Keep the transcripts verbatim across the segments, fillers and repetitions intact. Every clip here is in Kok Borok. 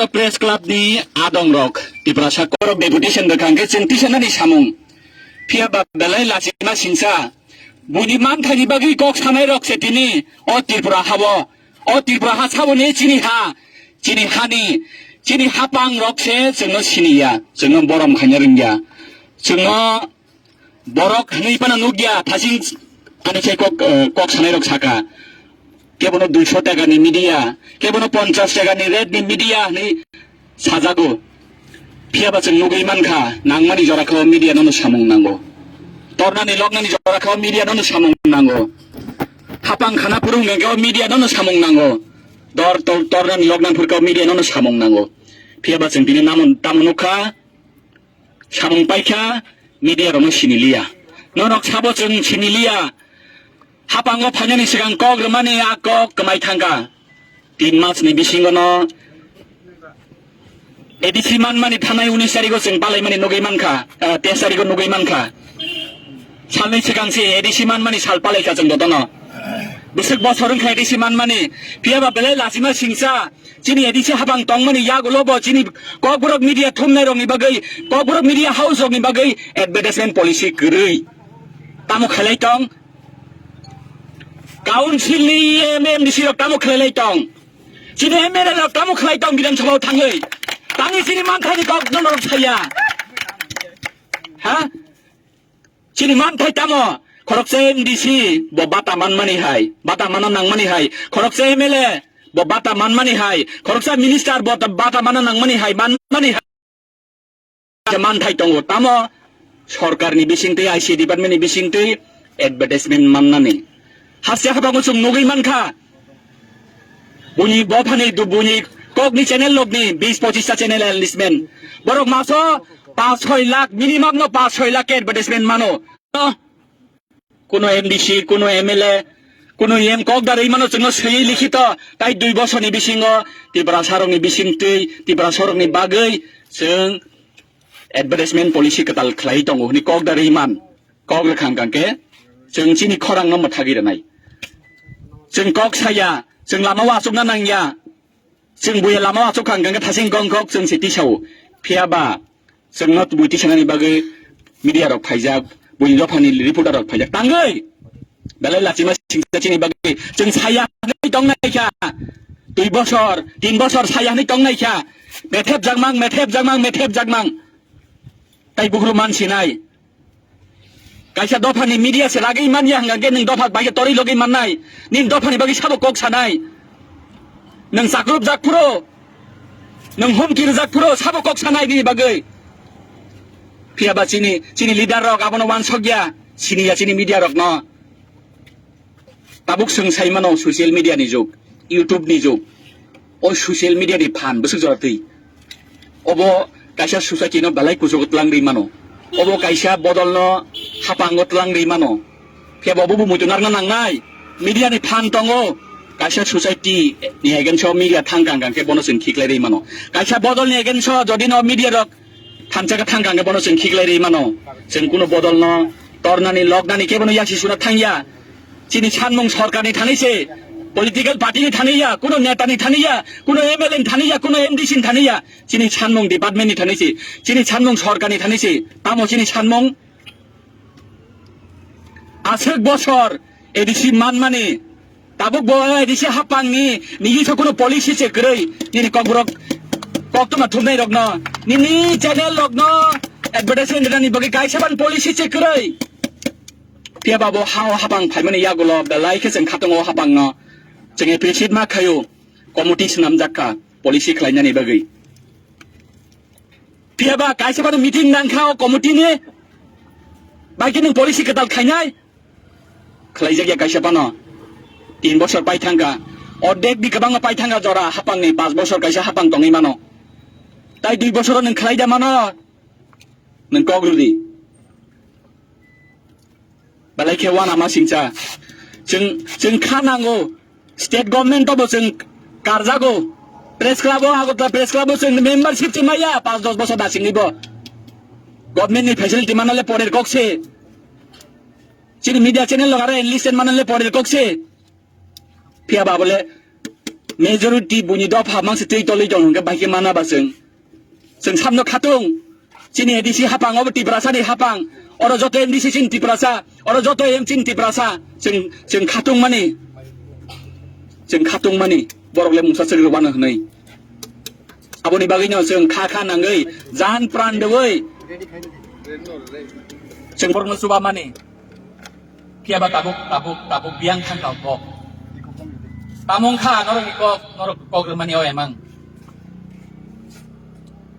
Press Club ni adong rok, Tiprasa korok deputation rwkha hwnkhe chwng tisanani samung. Phiya ba belai lachima singsa. Buini manthaini bagwi kok sanai rok se tini o Tripura habo. O Tripura ha saboni chini ha, chini hani, chini hapang rok se chwngno siniya, chwngno borom khaina rwngya. Chwngno borok hwnwi phano nukya, thasing ani khe kok, eh, kok sanai rok saka. Kebono duiso taka ni media, kebono ponchas taka ni rate ni media hwnwi sajago. Phiya ba chwng nugwi mankha, nangmani jora khe o media nono samung nango. Tornani loknani jora khe o media nono samung nango. Hapang khana phuru hwnkhe o media nono samung nango. Dor tor-, tornani loknani phuru khe o media nono samung nango. Phiya ba chwng tini namon tamo nukha, samung paikha, media rokno siniliya. Norok sabo chwng siniliya. Hapango phainani swkang kok rwmani a kok kwmai thangkha. Tin mas ni bisingo no A D C manmani thanai unis tarigo chwng palaimani nugwi mankha, eh, teis tarigo nugwi mankha. Salni swkang se A D C manmani sal palaikha chwng jotono. Bwswk bosor wngkha A D C manmani, phiya ba belai lachima singsa. Chini A D C hapang tongmani yagulo bo chini Kokborok media thumnai rokni bagwi, Kokborok media house rokni bagwi advertisement policy kwrwi. Tamo khailai tong? Council ni M M D C rok tamo khlailai tong? Chini M L A rok tamo khlai tong Bidhan Sabha o thangwi? Tangwi chini manthai ni kok no norok saya. Ha? Chini manthai tamo? Khoroksa M D C bo bata manmani hai, bata mana nangmani hai. Khoroksa M L A bo bata manmani hai. Khoroksa minister bo ta-, bata mana nangmani hai, manmani hai. Khe manthai tongo, tamo sorkarni bisingtwi, I C departmentni bisingtwi advertisement mannani. Haste habango chwng nugwi mankha, buini bophani du-, buini kokni channel lokni bis pochista channel enlistment. Borok maso paanch soi lakh, minimum no paanch soi lakh khe advertisement mano. Kuno M D C, kuno M L A, kuno M kok da rwi mano chwngno swiwi likhito, tai dui bosorni bisingo Tiprasarokni bisingtwi, Tiprasarokni bagwi chwng advertisement policy kwtal khlaiwi tongo hwnwi kok da rwi man. Kok rwkha hwnkha khe chwng chini khorangno mwthagwi rwnai. Chwng kok saya, chwng lama o achukna nangya. Chwng buya lama o achuk kha hwnkha khe thasing gongkhok chwng se tisao. Phiya ba chwngno bui tisanani bagwi media rok phaijak, buini dophani reporter rok phaijak. Tangwi belai lachima singsa chini bagwi chwng saya hwnwi tongnai kha. Dui bosor, tin bosor saya hwnwi tongnai kha. Methep jakmang, methep jakmang, methep jakmang. Tai bukhru man sinai. Kaisa dophani media se lagwi manya hwnkha khe nwng dopha bai khe torwi logwi mannai. Nini dophani bagwi sabo kok sanai. Nwng chakrupjak phuru, nwng humki rwjak phuru sabo kok sanai nini bagwi. Phiya ba chini, chini leader rok abono uansukya, siniya chini media rokno. Tabuk chwng sai mano social media ni jug, YouTube ni jug. O social media ni phan bwswk jora twi. Obo kaisa society no belai kuchugo twlang rwi mano. Obo kaisa bodol no hapango twlang rwi mano. Phiya bo bo muitu narwkna nangnai. Media ni phan tongo. Kaisa society ni against o media thang kang kang khe bono chwng khiklai rwi mano. Kaisa bodol ni against o jodi no media rok thansa khe thang kang khe bono chwng khiklai rwi mano. Chwng kuno bodol no tornani, loknani khe bono yasi suna thangya. Chini sanmung sorkarni thani se, political party ni thani ya, kuno neta ni thani ya, kuno M L A ni thani ya, kuno M D C ni thani ya. Chini sanmung department ni thani se, chini sanmung sorkarni thani se. Tamo chini sanmung? Aswk bosor A D C manmani, tabuk bo A D C hapangni nini sa kuno policy se kwrwi, nini kokborok koktwma thumnai rokno, nini channel rokno advertisement rwnani bagwi kaisa ban policy se kwrwi. Phiya ba bo ha o hapang phaimani yagulo belai khe chwng khatungo o hapangno. Chwng appreciate ma khaio, committee swnamjak kha policy khlainani bagwi. Phiya ba kaisa phano meeting nang kha o committee ni, bai khe nwng policy kwtal khainai? Khlaijak ya kaisa phano. Tin bosor pai thang kha, ordek ni kwbangma pai thang kha jora hapang ni, panch bosor kaisa hapang tongwi mano. Tai dui bosor o nwng khlai da mano? Nwng kok rw di. Belai khe uanama singcha. Chwng, chwng kha nango. State government o bo chwng karjago. Press club o, Agartala Press Club o chwng membership se maya, panch dos bosor da singwi bo. Government ni facility manale porer kok se. Chini media channel lo gara enlist manale porer kok se. Phiya ba bole Majority buini dopha mangsi twi tolwi tong hwnkhe bahai khe mana ba chwng. Chwng samno khatung. Chini A D C hapang, obo Tiprasani hapang. Oro joto M D C chini Tiprasa. Oro joto M chini Tiprasa. Chwng, chwng khatung mani. Chwng khatung mani. Borok le mungsa chwrwk rwmano hwnwi. Aboni bagwino chwng kha kha nangwi, jan pran dewi. Chwng borokno chuba mani. Phiya ba tabuk, tabuk, tabuk biyang thang kha kok. Tamo wng kha norokni kok, norok kok rwmani o emang.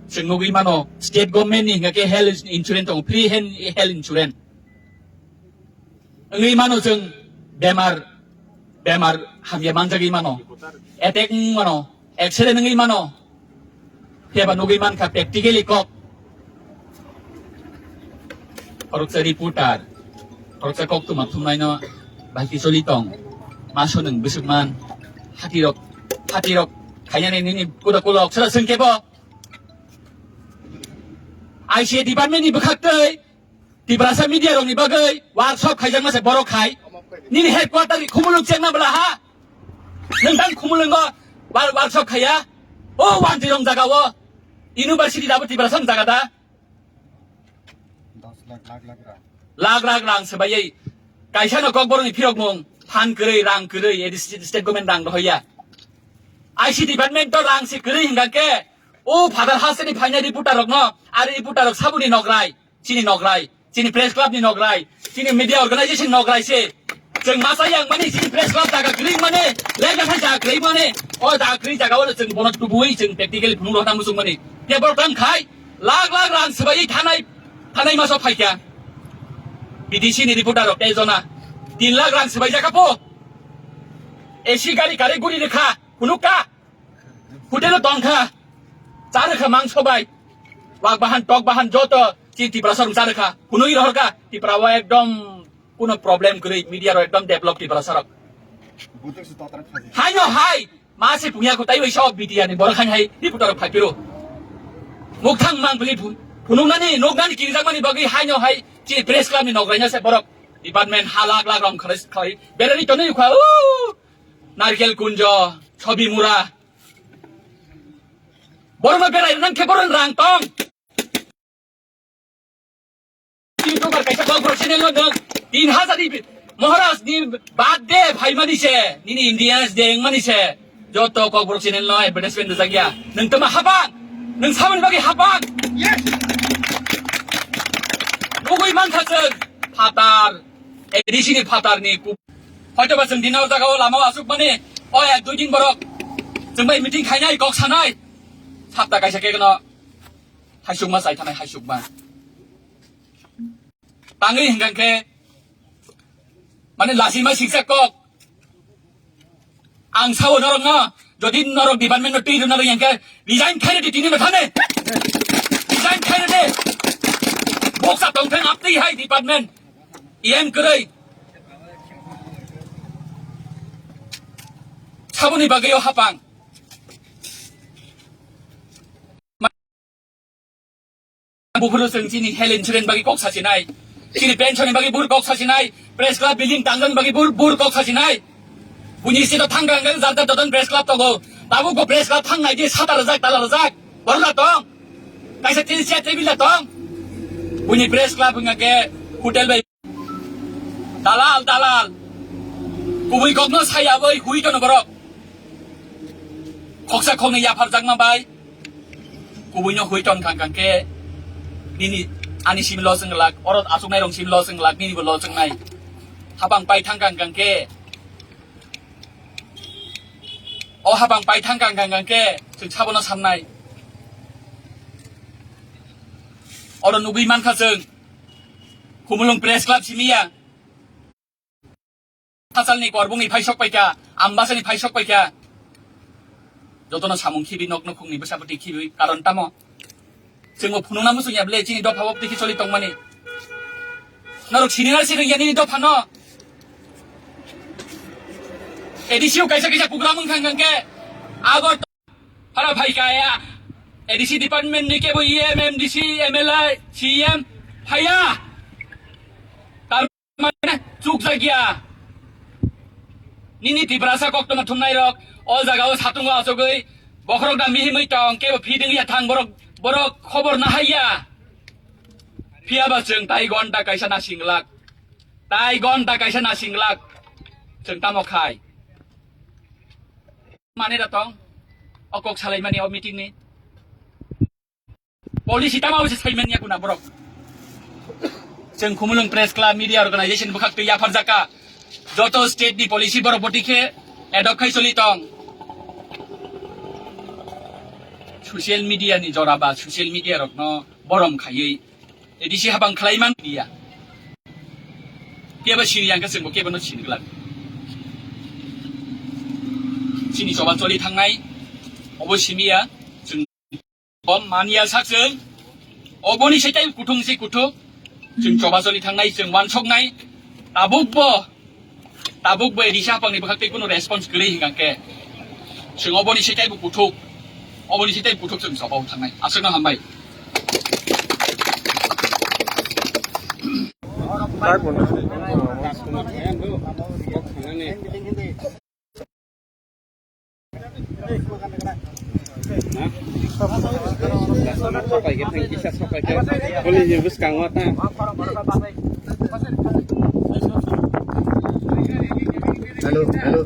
Chwng nugwi mano, state government ni hingkha khe health insurance tongo, free hen-, health insurance. Wngwi mano chwng bemar, bemar hamya manjagwi mano, attack wng mano, accident wngwi mano. Phiya ba nugwi mankha practically kok. Khoroksa reporter, khoroksa koktwma thumnaino bahai khe choli tong. Maso nwng bwswk man, hatirok, hatirok khainani nini kuda kulok sara swng kebo. I C A department ni bwkhak twi Tiprasa media rokni bagwi workshop khaijakma se borok khai. Nini headquarter ni Khumulwng chengna bwla ha. Nwng tang Khumulwngo wor-, workshop khaiya. O wanjwi rong jaga o. University dabo Tiprasa ni jaga da. Dos lakh, lakh, lakh rang. Lakh lakh rang se bai. Kaisa no kokborok ni phirok mung. Phan kwrwi, rang kwrwi, edi state, state government rang rohoya. I C department to rang se kwrwi hingka ke. O Father Hasani phainai reporter rok no. Ari reporter rok sabuni nokrai. Chini nokrai, chini press club ni nokrai, chini media organization nokrai se. Chwng masa yang mani chini press club jaga kwrwi mani, lekha khai jaga kwrwi mani, o jaga kwrwi jaga o chwng bono tubui chwng practically phunuk rok tamo chwng mani. Tei borok tang khai, lakh lakh rang swbai thanai, thanai maso phaikha. B D C ni reporter rok tei jona tin lakh rang swbai jakha po. A C gari gari guri rwkha, phunuk ka. Hotel o tongkha, charwkha mangso bai. Wak bahan, tok bahan joto chini Tiprasa rok charwkha. Kunui rohorkha, Tipra o ekdom kuno problem kwrwi, media rok ekdom develop Tiprasa rok. Haino hai, ma se pungya ko taiwi sok B T R ni borok haino hai reporter rok phaiphiro. Mukthang mang bini phun-, phunuknani, nuknani kirijakmani bagwi haino hai chini press club ni nokraina se borok department ha lakh lakh rong khalai, khalai berani tonwi kha. Narkel Kunjo, Sobi Mura. Borokno berai nang khe borokni rang tong. YouTuber kaisa kokborok channel no nwng tin hajar ni Maharaj ni birthday phaimani se, nini Indians Day wngmani se. Joto kokborok channel no advertisement rijak ya. Nwng tama habang, nwng samani bagwi habang. Nugui mankha chwng phatar, A D C ni phatar ni ku-, hoito ba chwng dino jaga o lama o asuk mani, o ek dui din borok chwng bai meeting khainai, kok sanai. Sapta kaisa khe no haisukma chai thanai, haisukma. Tangwi hingkha khe, mane, lachima siksa kok. Ang sao norok no, jodi norok department no twi rwna rwya khe, resign khai rwdi tini no thani. Resign khai rwdi. Boksa tongthang aptwi hai department. E M kwrwi. Saboni bagwi o hapang. Buphuru chwng chini health insurance bagwi kok sachinai, chini pension ni bagwi bur kok sachinai, press club building tangjani bagwi bur, bur kok sachinai. Buini state o thang kang kang jar jar dodan press club tongo. Tabuk bo press club thang nai di sata rwjak, tala rwjak. Borok tong. Kaisa tin chair table tong. Buini press club wngkha khe hotel bai. Dalal, dalal. Kubui kokno sayawi hui tono borok. Khoksa khoknwi yapharjakma bai. Kubuino hui ton kang kang khe nini ani simi loss wng glak, oro achuknai rong simi loss wng glak, nini bo loss wngnai. Hapang pai thang kang kang khe, o hapang pai thang kang kang khe chwng sabono sannai. Oro nugwi mankha chwng Khumulwng Press Club simi ya. Hachalni korbungni phaisok paikha, Ambasani phaisok paikha. Jotono samung khibi, nok nukhungni bwsapati khibi, karon tamo? Chwngbo phunukna muchungya ble chini dopha o tiki choli tongmani. Norok sini na sini yani dopha no. A D C o kaisa kaisa program wngkha hwnkhe Agor Hara phai kaya. A D C department ni kebo E M, M D C, M L A, C M phaiya. Tar mane chukjakya. Nini Tiprasa koktwma thumnai rok, O jaga o satungo achugwi bokhorok da mihimwi tong, kebo feeding ya thang borok, borok khobor nahaiya. Phiya ba chwng tai gonta kaisa nasinglak. Tai gonta kaisa nasinglak. Chwng tamo khai. Mane da tong. O kok salaimani o meeting ni. Policy tama bwse saimanya kuna borok. Chwng Khumulwng Press Club Media Organization bwkhak twi yapharjaka. Joto state ni policy borok boti khe adopt khai choli tong. Social media ni jora ba social media rokno borom khaiwi A D C habang khlai man media. Kebo sini yang khe chwngbo kebo no sini glak. Chini choba choli thangnai obo simiya chwng. Bom mania sak chwng. Oboni se tai kuthung se kuthuk. Chwng choba choli thangnai, chwng wansoknai. Tabuk bo, tabuk bo A D C hapangni bwkhak tei kuno response kwrwi hingkha khe. Chwng oboni se tai bo kuthuk. Oboni se tai kuthuk chwng choba thangnai. Aswkno hambai. Hello, hello.